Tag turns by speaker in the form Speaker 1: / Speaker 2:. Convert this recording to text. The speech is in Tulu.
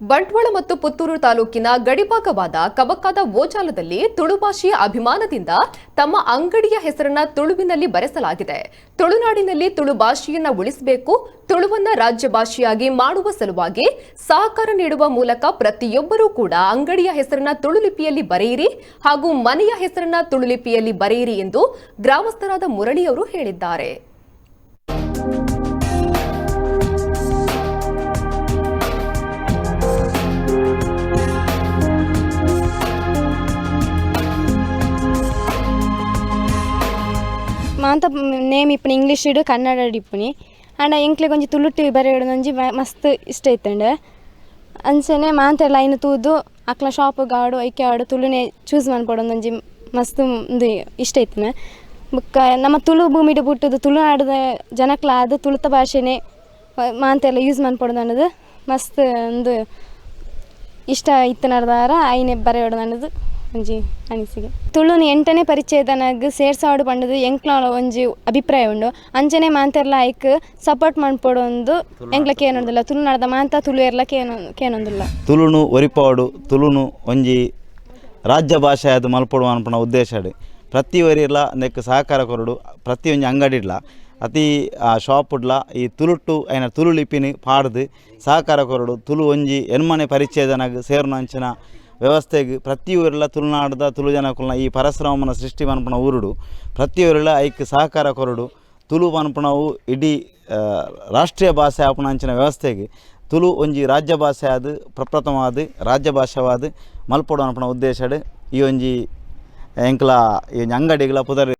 Speaker 1: Bantwal ಮತ್ತು ಪುತ್ತೂರು ತಾಲೂಕಿನ ಗಡಿಭಾಗವಾದ ಕಬಕಾದ ಓಜಾಲದಲ್ಲಿ ತುಳು ಭಾಷೆಯ ಅಭಿಮಾನದಿಂದ ತಮ್ಮ ಅಂಗಡಿಯ ಹೆಸರನ್ನ ತುಳುವಿನಲ್ಲಿ ಬರೆಸಲಾಗಿದೆ. ತುಳುನಾಡಿನಲ್ಲಿ ತುಳು ಭಾಷೆಯನ್ನ ಉಳಿಸಬೇಕು, ತುಳುವನ್ನ ರಾಜ್ಯ ಭಾಷೆಯಾಗಿ ಮಾಡುವ ಸಲುವಾಗಿ ಸಹಕಾರ ನೀಡುವ ಮೂಲಕ ಪ್ರತಿಯೊಬ್ಬರೂ ಕೂಡ ಅಂಗಡಿಯ ಹೆಸರನ್ನ ತುಳು ಲಿಪಿಯಲ್ಲಿ ಬರೆಯಿರಿ ಹಾಗೂ ಮನೆಯ ಹೆಸರನ್ನ ತುಳು ಲಿಪಿಯಲ್ಲಿ ಬರೆಯಿರಿ ಎಂದು ಗ್ರಾಮಸ್ಥರಾದ ಮುರಳಿಯವರು ಹೇಳಿದ್ದಾರೆ.
Speaker 2: ಮಾಂತ ನೇಮ್ ಇಪ್ಪುನಿ ಇಂಗ್ಲೀಷಿಡು ಕನ್ನಡ ಇಪ್ಪುನಿ. ಆಂಡ ಎಂಕ್ಲೆಗ್ ಒಂಜಿ ತುಳುಟ್ಟು ಬರೆಯೊಡು ಒಂಜಿ ಮಸ್ತ್ ಇಷ್ಟ ಇತ್ತುಂಡು. ಅಂಚನೆ ಮಾಂತೆರ್ಲ ಐನ್ ತೂದು ಅಕ್ಲ ಶಾಪ್ ಆವಡ್ ಐಕೆ ಆವಡ್ ತುಳುನೇ ಚೂಸ್ ಮನ್ಪೊಡು ಒಂಜಿ ಮಸ್ತ್ ಉಂದು ಇಷ್ಟ ಇತ್ತುಂಡು. ಬೊಕ್ಕ ನಮ್ಮ ತುಳು ಭೂಮಿಡ್ ಪುಟ್ಟುದು ತುಳುನಾಡುದ ಜನಕ್ಲಾದ್ ತುಳುತ ಭಾಷೆನೆ ಮಾಂತೆರ್ಲ ಯೂಸ್ ಮನ್ಪೊಡು ಅನ್ನೋದು ಮಸ್ತ್ ಉಂದು ಇಷ್ಟ ಇತ್ತಿನರ್ದಾರ ಐನೆ ಬರೆಯೊಡು ಅನ್ನೋದು ಒಂಜಿ ಅನಿಸಿಕೆ. ತುಳುನು 8ನೇ ಪರಿಚ್ಛೇದನಗ್ ಸೇರ್ಸಾವೊಡು ಪಂಡುದು ಎಂಕ್ಲ ಒಂಜಿ ಅಭಿಪ್ರಾಯ ಉಂಡು. ಅಂಚನೆ ಮಾಂತೆರ್ಲ ಐಕ್ ಸಪೋರ್ಟ್ ಮನ್ಪೊಡು ಎಂಕ್ಲ ಕೇನೊಂದುಲ್ಲ. ತುಳುನಾಡ್ದ ಮಾಂತ ತುಳುವೆರ್ಲ ಕೇನೊಂದುಲ್ಲ.
Speaker 3: ತುಳುನು ಒರಿಪಾವೊಡು, ತುಳುನು ಒಂಜಿ ರಾಜ್ಯ ಭಾಷೆ ಆದ್ ಮಲ್ಪೊಡು ಅನ್ಪುನ ಉದ್ದೇಶಡ್ ಪ್ರತಿ ಒರಿಲ ನೆಕ್ಕ್ ಸಹಕಾರ ಕೊರೊಡು. ಪ್ರತಿ ಒಂಜಿ ಅಂಗಡಿಡ್ಲ ಅತಿ ಆ ಶಾಪುಡ್ಲ ಈ ತುಳುಟ್ಟು ಐನ ತುಳು ಲಿಪಿನ್ ಪಾಡ್ದ್ ಸಹಕಾರ ಕೊರೊಡು. ತುಳು ಒಂಜಿ 8ನೇ ಪರಿಚ್ಛೇದನಗ್ ಸೇರುನಂಚಿನ ವ್ಯವಸ್ಥೆಗ್ ಪ್ರತಿ ಊರುಲ ತುಳುನಾಡ್ದ ತುಳು ಜನಕುಲ್ನ ಈ ಪರಶುರಾಮನ ಸೃಷ್ಟಿ ಮನ್ಪುನ ಊರುಡು ಪ್ರತಿ ಊರುಲ ಐಕ್ ಸಹಕಾರ ಕೊರೊಡು. ತುಳು ಪನ್ಪುನವು ಇಡೀ ರಾಷ್ಟ್ರೀಯ ಭಾಷೆ ಆಪುನಂಚಿನ ವ್ಯವಸ್ಥೆಗ್ ತುಳು ಒಂಜಿ ರಾಜ್ಯ ಭಾಷೆ ಆದ್ ಪ್ರಪ್ರಥಮವಾದ್ ರಾಜ್ಯ ಭಾಷೆವಾದ್ ಮಲ್ಪೊಡು ಅನ್ಪುನ ಉದ್ದೇಶಡ್ ಈ ಒಂಜಿ ಎಂಕ್ಲ ಈ ಒಂಜಿ ಅಂಗಡಿಗಳ ಪುದರ್.